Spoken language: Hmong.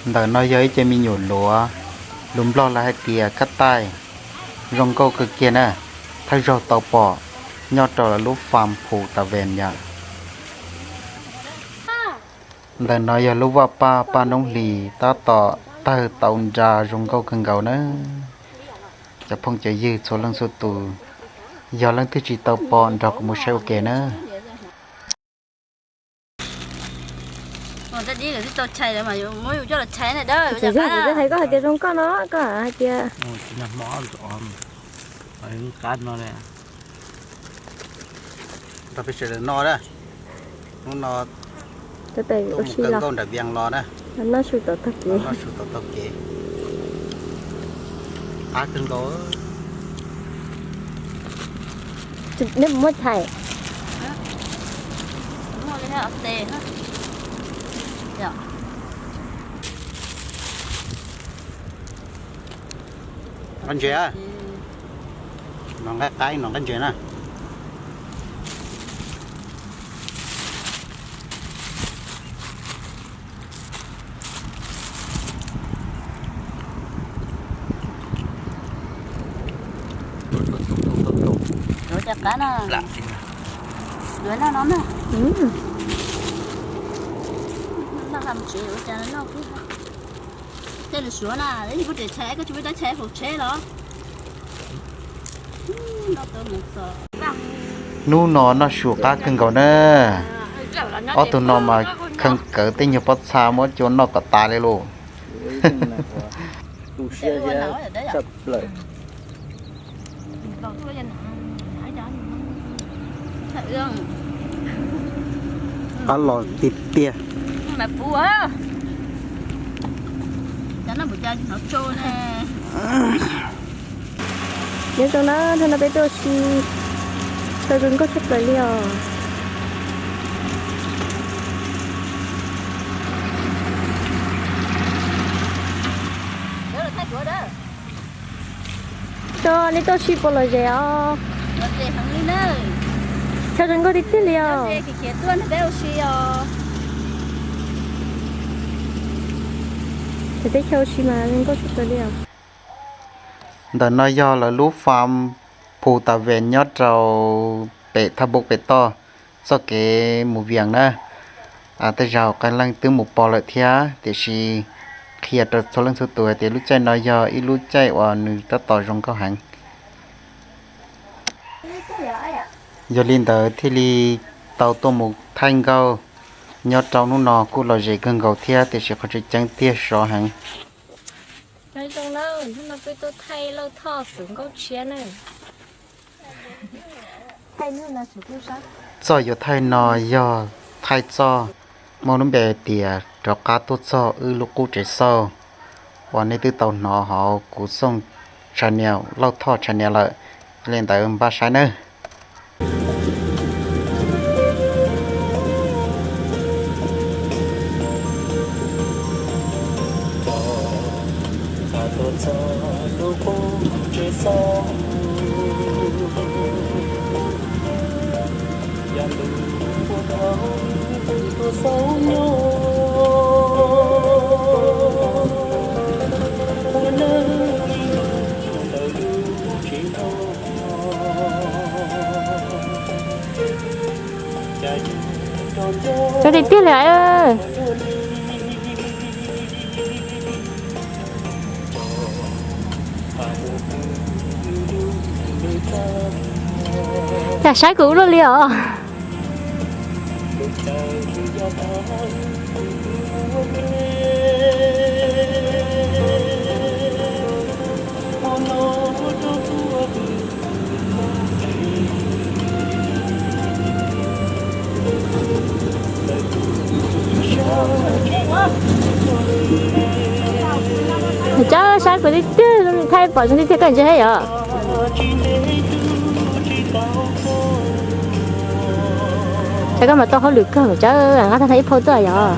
Ntawm no yog ib ce me nyuam luav, lus Nplog lawv hais tias kab taij, zoo nkauj kawg kiag na, thawj zaug tau pom nyob rau lawv lub farm Phu Tas Ves yom. Ntawm no yog lub vaj paj paj noob hlis tab tom tawg tau nra zoo nkauj kawg nkaus na. Cov phooj cov ywg txhua leej txhua tus, yog leej twg tsis tau pom nrog kuv mus saib ua ke na. Tsis yog kuv hais koj hais tias zoo nkauj no, koj hais tias qab no. Nrog peb sawv daws noj na. Hnub no tuaj mus kawg nkauj nram Vias los na. Noj su tom taug kev. Qab kawg nkaus. Nej muab chais. Nqaij ntses, no nqaij qaib no nqaij ntses na. Yuav cov qab no, yuav noj no na. Noj hais tsev yuav cov no noj. Tej lus suav na, ib kuv tseem tshais, koj tsis muaj dab tshais hauv tsheb los? Hnub no noj su qab kawg nkaus na. Ob tug no mas kheev kawv tej nyuag pob txha muab cua noj kom tas li lauj. Qab los tiag tiag. Nyob zoo na, hnub no peb tuaj ua si, chaw zoo nkauj tshaj plaws li os. Cov nej tuaj ua si puas lom zem os? Chaw zoo nkauj tiag tiag li os. Cov teb chaws ua si mas zoo nkauj tshaj plaws li os. Ntawm no yog lawv lub farm Phu Tas Ves nyob rau pem thaj npuj pem toj txoj kev mus Vias na. Tej zaum qee leej twb mus pom lawm thiab, tiam sis qhia rau txhua leej txhua tus hais tias lub caij no yog ib lub caij uas nws tab tom zoo nkauj heev. Yog li ntawd thiaj li tau tuaj mus thaij nkauj nyob rau hnub no kuj lom zem kawg nkaus thiab, tiam sis qhov tseem ceeb tiag sov heev. Txoj yuav thaij no yog thaij txoj muaj lub npe hais tias rov qab tuaj txog wb lub qub tsev xauj uas nej twb tau hnov hauv kuv xoj channel, Lauj Thoj channel lawm. Li ntawd npaj saib nawb. Coob tiag tiag li. Cas saib kuv ua luaj li os. Cov saib kuv tiag tiag, thaij pom zoo tiag tiag koj ntsia thiab yom. Cov koj mas tau hauj lwm kawg, cov nqa tag ib phau tuaj yom.